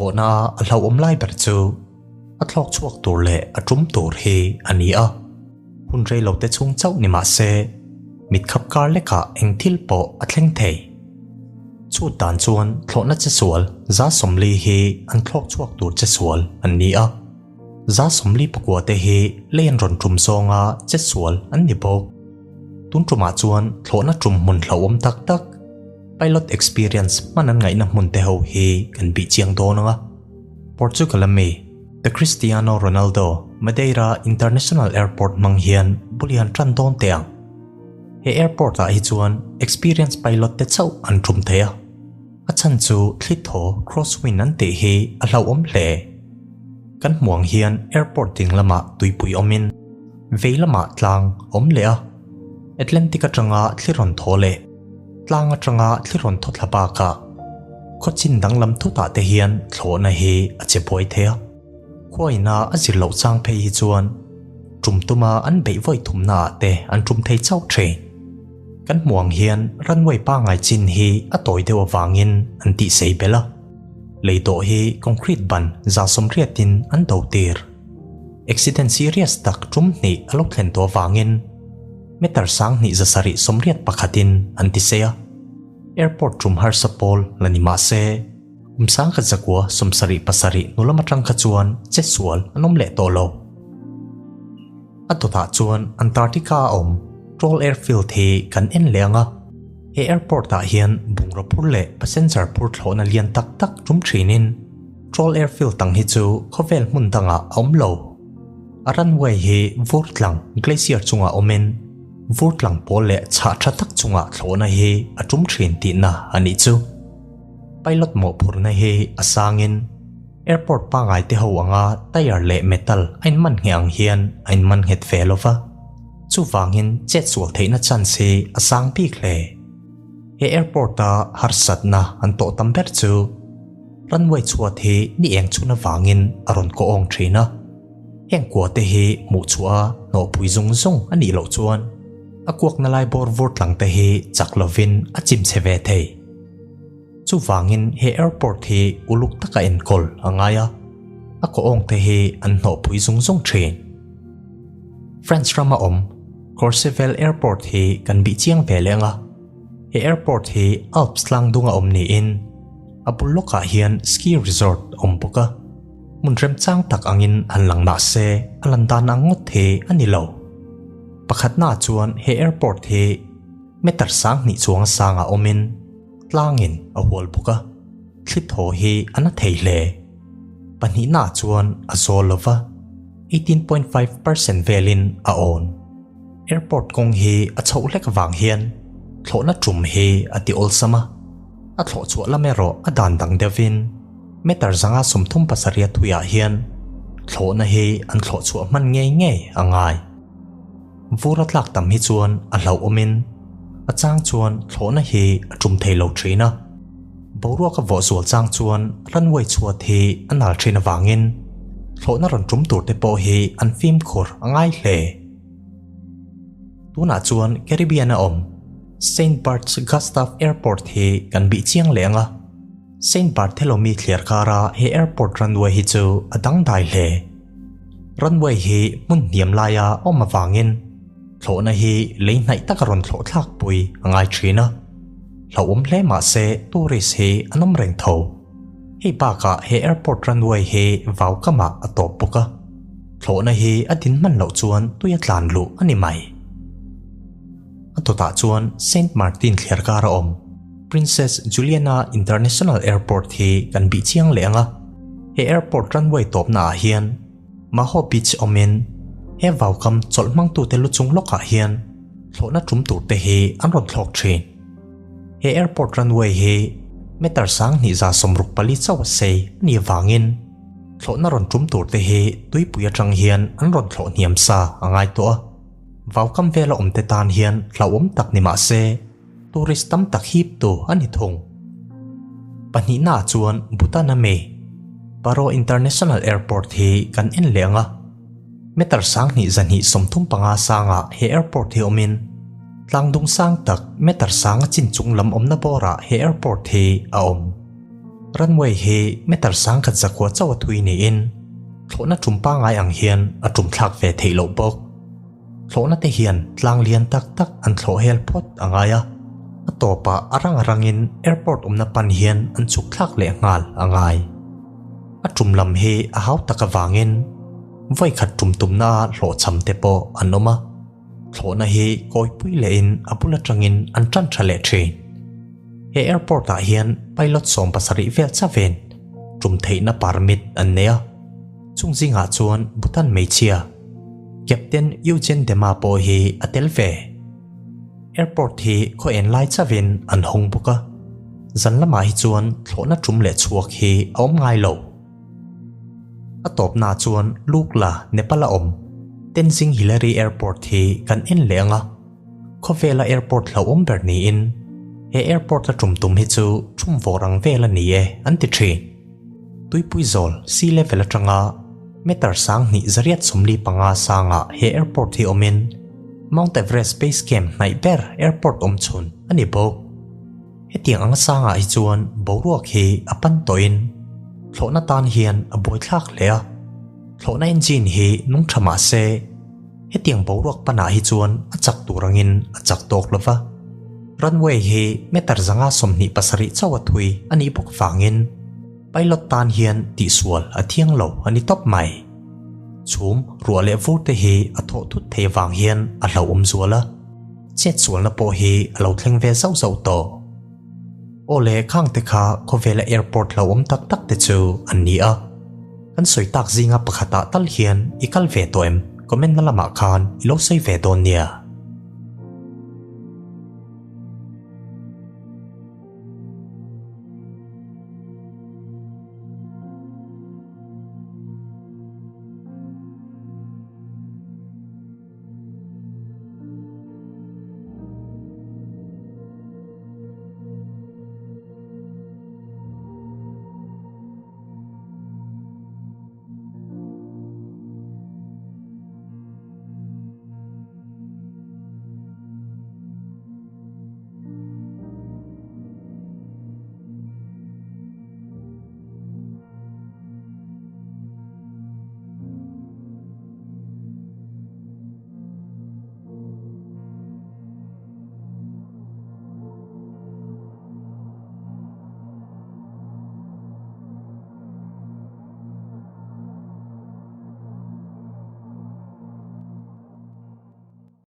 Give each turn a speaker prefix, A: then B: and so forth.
A: Thlawhna a hlauhawm lai ber chu a thlawk chhuak tur leh a tum tur hi a ni a. Hun rei lo te chhung chauh ni mah se, mit khap kar lekah eng thil pawh a thleng thei. Chhut dan chuan thlawhna che sual 140 hi an thlawk chhuak tur che sual an ni a. 149 te hi lei an rawn tum zawnga che sual an ni bawk. Tun tumah chuan thlawhna tum hmun hlauhawm tak tak, pilot experience hman an ngaihna hmun te ho hi kan bih chiang dawn ang a. Portugal a mi The Cristiano Ronaldo Madeira International Airport hmang hian bul hi an tan dawn teh ang. He airport ah hi chuan experience pilot te chauh an tum thei a. A chhan chu thli thaw crosswind an tih hi a hlauhawm hle. Kan hmuh ang hian airport ding lamah tuipui awmin vei lamah tlang a awm leh a. Atlantic atanga thli rawn thaw leh tlang atanga thli rawn thaw thla bakah khawchin danglam thutah te hian thlawhna hi a che buai thei a. Khuaina a zir loh chang phei hi chuan tum tuma an beih vawi thumnaah te an tum thei chauh thin. Kan hmuh ang hian runway pangngai chin hi a tawi deuh avangin an tih sei belh a. Lei dawh hi concrete ban 180in an do tir. Accident serious tak tum hnih a lo thlen tawh avangin meter 2781in an ti sei a. Airport tum harsa pawl la ni mah se, kum 1977 hnu lam atang kha chuan chetsual an awm leh tawh lo. A dawtah chuan Antarctica a awm Troll Airfield hi kan en leh ang a. He airport ah hian bungraw phur leh passenger phur thlawhna lian tak tak tum thinin Troll Airfield ang hi chu khawvel hmun dangah a awm lo. A runway hi vur tlang glacier chungah awmin vur tlang pawl leh chhah tha tak chungah thlawhna hi a tum thin tihna a nih chu. Pilot mawhphurhna hi a sangin airport pangngai te ho anga tyre leh metal a inman ngheh ang hian a inman nghet ve lo va. Chuvangin chet sual theihna chance hi a sang bik hle. He airport a harsatna an tawh tam ber chu runway chhuat hi ni eng chhun avangin a rawn kaw awng thin a. Heng kua te hi hmuh chhuah a hnawhpui zung zung a nih loh chuan a kuakna lai bawr vur tlang te hi chak lovin a chim chhe ve thei. Chuvangin he airport hi uluk taka enkawl a ngai a, a kaw awng te hi an hnawhpui zung zung thin. France rama awm Courchevel Airport hi kan bih chiang ve leh ang a, he airport hi Alps tlang dunga awm niin a bul lawkah hian ski resort a awm bawk a, hmun remchang tak angin han lang mah se a lan dan ang ngawt hi a ni lo. Pakhatnaah chuan he airport hi meter 2000 chuang sangah awmin tlangin a hual bawk a, thli thaw hi a na thei hle. Pahnihnaah chuan a zawl lo va, 18.5% velin a awn. Airport kawng hi a chhoh hlek avang hian thlawhna tum hi a ti awlsam a, a thlawh chhuah lam erawh a dan dang deuhin meter 137 thuiah hian thlawhna hi an thlawh chhuah hman ngei ngei a ngai. Vur a tlak tam hi chuan a hlauhawmin a chang chuan thlawhna hi a tum thei lo thin a. Boruak a vawh zual chang chuan runway chhuat hi a nal thin avangin thlawhna rawn tum tur te pawh hi an fimkhur a ngai hle. Tunah chuan Caribbean a awm Saint Barts Gustav Airport hi kan bih chiang leh ang a. Saint Bartholomew thliar kara he airport runway hi chu a dangdai hle. Runway hi hmun hniam laia awm avangin thlawhna hi lei hnaih taka rawn thlawh thlak pui a ngai thin a. Hlauhawm hle mah se tourist hi an awm reng tho. Hei bakah he airport runway hi vau kamah a tawp bawk a. Thlawhna hi a din hman loh chuan tui a tlan luh a ni mai. A dawtah chuan Saint Martin thliar kar a awm. Princess Juliana International Airport hi kan bih chiang leh ang a. He airport runway tawpna ah hian Maho Beach awmin he vaukam chawlh hmangtute lu chung lawkah hian thlawhna tum tur te hi an rawn thlawk thin. He airport runway hi meter 2164 chauh a sei a nih avangin thlawhna rawn tum tur te hi tuipui atang hian an rawn thlawh hniam sa a ngai tawh a. Vaukam vela awm te tan hian hlauhawm tak ni mah se tourist tam tak hip tu a ni thung. Pahnihnaah chuan Bhutan a mi Paro International Airport hi kan en leh ang a. Meter 2235 sangah he airport hi awmin tlangdung sang tak meter sang a chin chung lam awmna bawrah he airport hi a awm. Runway hi meter 10,000 zakua chauh a thui niin thlawhna tum pangai ang hian a tum thlak ve theih loh bawk. Thlawhna te hian tlang lian tak tak an thlawh hel phawt a ngai a, a tawpah a rang a rangin airport awmna pan hian an chhuk thlak leh nghal a ngai. A tum lam hi a hau tak avangin vawi khat tum tumna a hlawhchham te pawh an awm a, thlawhna hi kawipui lehin a bul atangin an tan tha leh thin. He airport ah hian pilot 70 vel chaven tum theihna permit an nei a, chung zingah chuan Bhutan hmeichhia Captain Eugen Dema pawh hi a tel ve. Airport hi khaw en lai chavin an hawng bawk a, zan lamah hi chuan thlawhna tum leh chhuak hi a awm ngai lo. A tawpnaah chuan Lukla, Nepal a awm Tenzing Hillary Airport hi kan en leh ang a, khawvela airport hlauhawm ber niin he airport a tum tum hi chu thum vawr ang vel a ni e an ti thin. Tuipui zawl sea level atanga meter 2845 sangah he airport hi awmin Mount Everest Base Camp hnaih ber airport awm chhun a ni bawk. Hetiang anga sangah hi chuan boruak hi a pan tawhin thlawhna tan hian a buaithlak hle a, thlawhna engine hi nung tha mah se hetiang boruak panah hi chuan a chak tur angin a chak tawk lo va. Runway hi meter 527 chauh a thui a nih bawk vangin pilot tan hian tihsual a thiang lo a ni tawp mai. Chhum ruah leh vur te hi a thawh thut thei vang hian a hlauhawm zual a, chetsualna pawh hi a lo thleng ve zauh zauh tawh. Aw le khang te kha khawvela airport hlauhawm tak tak te chu an ni a. Kan sawi tak zinga pakhatah tal hian i kal ve tawh em? Comment na lamah khan i lo sawi ve dawn nia.